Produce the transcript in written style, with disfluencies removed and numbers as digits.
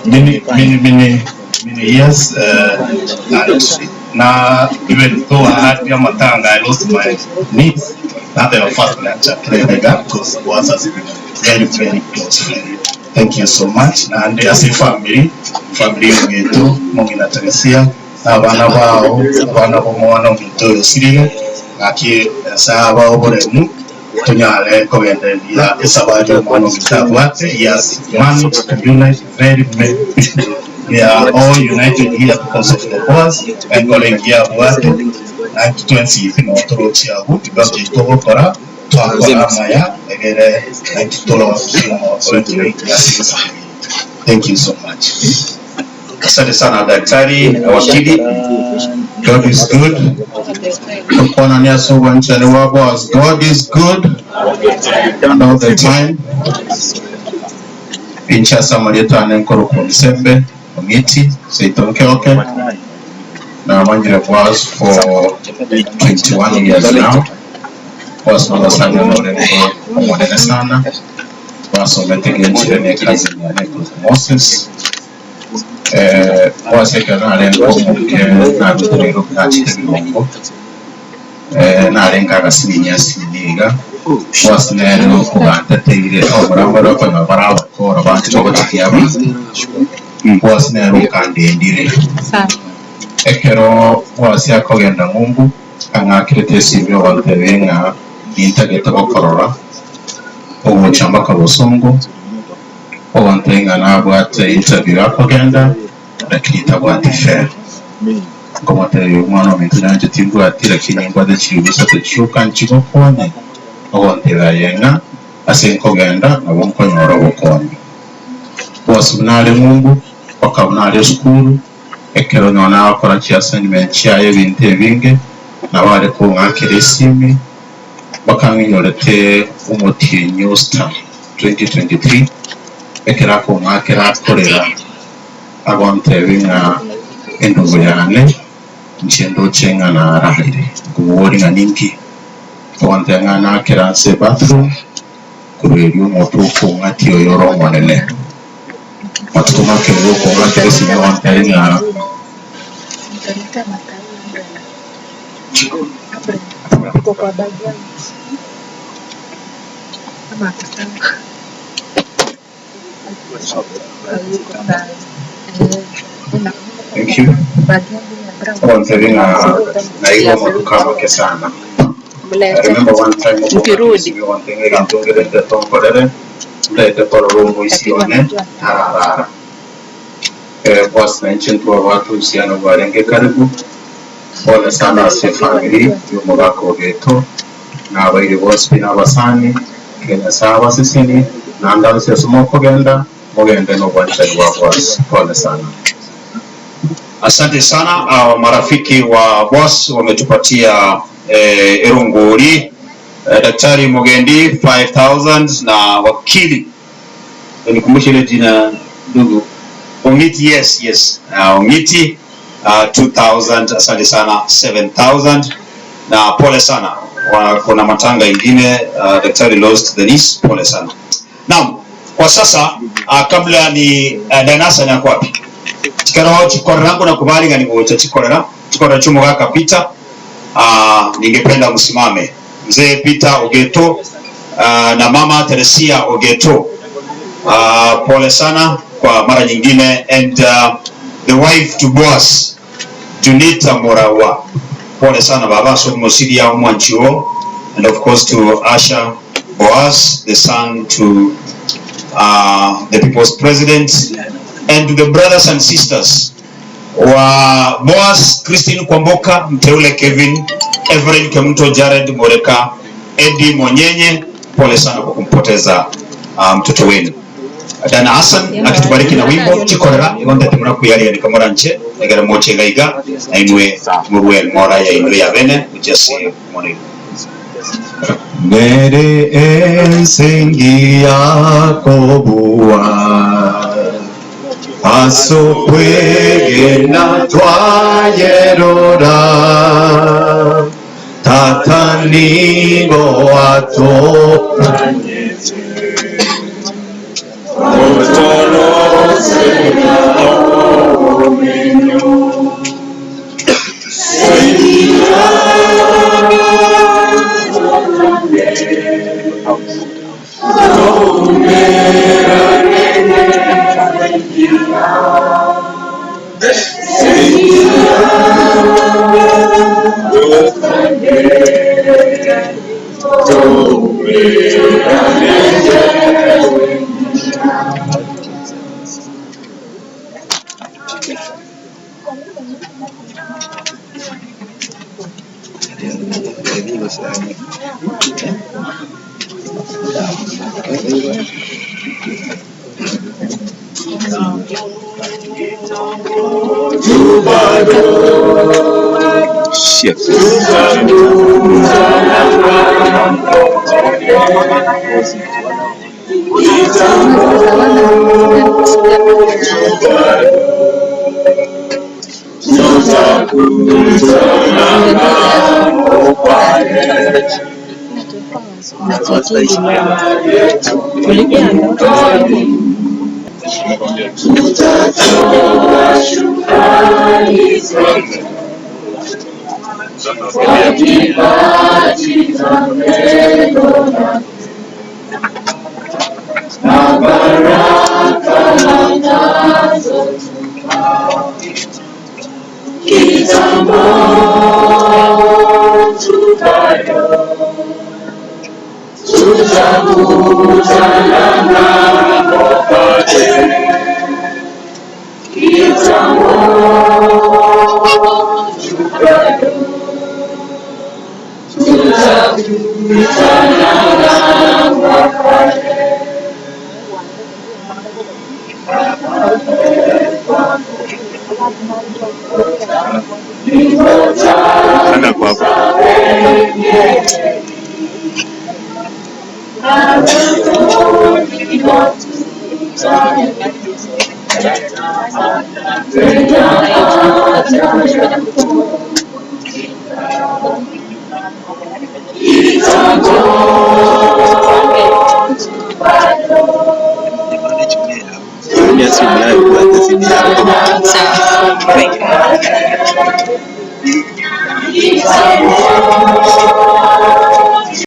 many many many many years and na even though I had amatanga I lost my niece nateba first nachakire iga because was has been a very very close friend. Thank you so much naende ase efamiri efamiri yominto omong'ina Teresia na abana bao abana b'omwana ominto oyo osirire gaki Nyasaye abae oboremu tonyare kogendereria esabari omwana ominto abwate he has managed to unite very many people we are all united here because of the Boaz enkoro engiya abwate naintwe twensi pi noo torochie abwo tiga togokora twakora amaya egere naintwe torokie ng'a tore engiya ase egesaku giaito thank you so much. Asante sana daktari wakili. God is good. Tokwanani ase obwanchani bwa Boaz. God is good and all the time. Inche ase amarieta ane nkorokwa Omisembe Ong'iti seito Nkeoke. Namanyire Boaz for 21 years now. Boaz nomosani one orenge omonene sana. Twasomete genchire ne cousin yane ekorokwa Moses. Boaz ekero narenge omoke narwete Nairobi nachete Birongo, narenge agasinini asinini iga, Boaz nere okoganteteire abamura mbare okonyora bare abakora banchete gochekia abanto, Boaz nere okandendire. Ekero Boaz akogenda ng'umbu, ang'akerete esimi ogontebia ng'a nintagete gokorora, ogocha mpaka bosongo. Ogontebia ng'a nabwate interview akogenda lakini tabwati fare. Nkomotebia omwana ominto nanche timbwati lakini nimbwate chilifu isato chioka nchigokonye. Ogontebia aye ng'a ase nkogenda nabo nkonyora obokonyi. Boss buna are ng'umbu mpaka buna are esukuru ekero nonya nagokora chiassignment chiaye ebinto ebinge nabo are kong'akera esimi. Mpaka ng'inyorete omotienyi o sita 2023, ekero akong'akera akorera agontebia ng'a endugu yane inche ndoche ng'a naraire, nkomoboria ng'a ninki? Agontebia ng'a nakera nse ebathroom korwa erio omote okong'atia oyo ore omonene. Matuko make igo okong'akera esimi agontebia ng'a. Thank you. Ogontebia ng'a naigwa amatuko amake sana. I remember one time Mkirudi. ogontebia ng'a egento ngerentete onkorere, ntaete korora omoisia one tararara. Boss nainche ntwabwate uhusiano bwarenge karibu. Pole sana ase efamiri yomogaka ogeto na abairi bonsi pi na abasani, ke Nyasae abasesenie naende ase ase mokogenda mogende nobwanchani bwa Boaz. Pole sana. Asante sana uh, marafiki wa Boss wametupatia eh, erongori eh, Daktari Mugendi 5000 na wakili nikumbushe ile jina ndugu Ong'iti yes yes uh, Ong'iti uh, 2000 asante sana 7000 na pole sana wa, kuna matanga ingine uh, daktari lost the niece pole sana naam kwa sasa uh, kabla ni uh, danasa ni ako wapi chikero chikorera ngo nakubali ngani gocha chikorera chikorera chumo gaka Peter uh, ningependa msimame mzee Peter Ogeto uh, na mama Teresia Ogeto uh, pole sana kwa mara nyingine and uh, the wife to Boaz Junita Morawa pole sana baba so mosiria omwanchiwo and of course to Asha Boaz the son to uh, the people's president and to the brothers and sisters wa Boaz, Christine Kwamboka, Mteule Kevin, Everin Kemunto, Jared Moreka, Eddie Monyenye, pole sana kwa kumpoteza mtoto wenu. Dana Hassan akitubariki na wimbo chikorera igonte timuna kuyaria nikamora nche egere moche gaiga na inwe murwe ng'ora ya inwe ya bene ujase mone Nere ense engiya kobua, Asokwegena twayerora, Tata nigo atokanyete. Shit. Ana kwa hapo. Sawa.